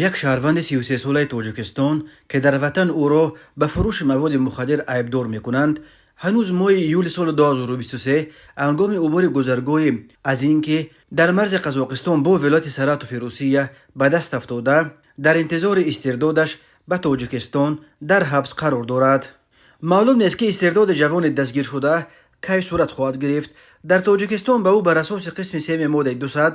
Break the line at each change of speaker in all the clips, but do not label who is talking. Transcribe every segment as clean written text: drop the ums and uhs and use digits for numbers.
Як шаҳрванди 33-солаи Тоҷикистон, ки дар ватан ӯро ба фурӯши маводи мухаддир айбдор мекунанд, ҳанӯз моҳи июли соли 2023 ҳангоми убури гузаргоҳи Азинки дар марзи Қазоқистон бо вилояти Саратови Русия ба даст афтода, дар интизори истирдодаш ба Тоҷикистон дар ҳабс қарор дорад. Маълум нест, ки истирдоди ҷавони дастгиршуда кай сурат хоҳад гирифт. Дар Тоҷикистон ба ӯ бар асоси қисми сеюми моддаи 200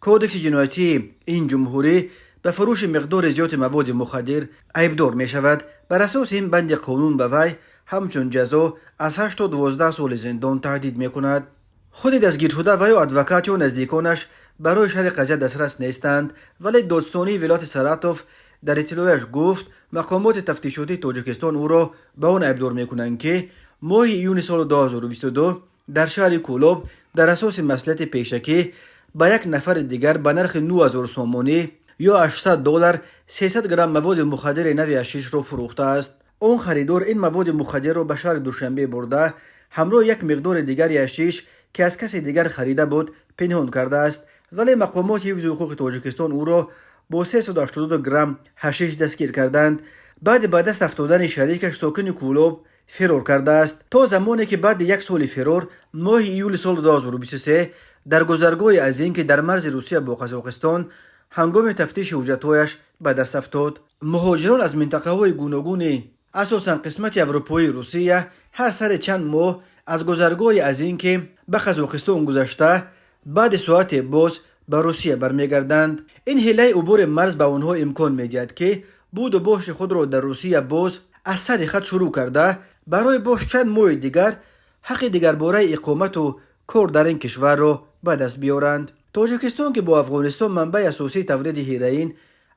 Кодекси ҷиноятии ин ҷумҳурӣ ба фурӯши миқдори зиёди маводи мухаддир айбдор мешавад. Бар асоси ин банди қонун ба вай ҳамчун ҷазо аз 8 то 12 соли зиндон таҳдид мекунад. Худи дастгиршуда ва ё адвокат ё наздиконаш барои шарҳи қазия дастрас нестанд, вале додстонии вилояти Саратов дар иттилояш гуфт, мақомоти тафтишотии Тоҷикистон ӯро ба он айбдор мекунанд, ки моҳи июни соли 2022 дар шаҳри Кӯлоб дар асоси маслиҳати пешакӣ ба як нафари дигар ба нархи 9000 сомонӣ ё 800 доллар 300 грамм маводи мухаддири нави ҳашишро фурӯхтааст. Он харидор ин маводи мухаддирро ба шаҳри Душанбе бурда, ҳамроҳи як миқдори дигари ҳашиш, ки аз касе дигар харида буд, пинҳон кардааст, вале мақомоти ҳифзи ҳуқуқи Тоҷикистон ӯро бо 382 грамм ҳашиш дастгир карданд. Баъди ба даст афтодани шарикаш, сокини Кӯлоб фирор кардааст, то замоне ки баъди як соли фирор моҳи июли соли 2023 дар гузаргоҳи Азинки дар марзи Русия бо Қазоқистон ҳангоми тафтиши ҳуҷҷатҳояш ба даст афтод. Муҳоҷирон аз минтақаҳои гуногуни, асосан қисмати аврупоии Русия, ҳар сари чанд моҳ аз гузаргоҳи Азинки ба Қазоқистон гузашта, баъди соате боз ба Русия бармегарданд. Ин ҳилаи убури марз ба онҳо имкон медиҳад, ки буду боши худро дар Русия боз аз сари хат шурӯъ карда, барои боз чанд моҳи дигар ҳаққи дигарбораи иқомату кор дар ин кишварро ба даст биёранд. Тоҷикистон, ки бо Афғонистон манбаи асосии тавлиди ҳероин,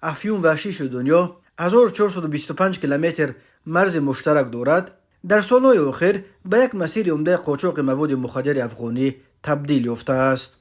афюн ва ҳашиши дунё 1425 километр марзи муштарак дорад, дар солҳои охир ба як масири умдаи қочоқи маводи мухаддири афғонӣ табдил ёфтааст.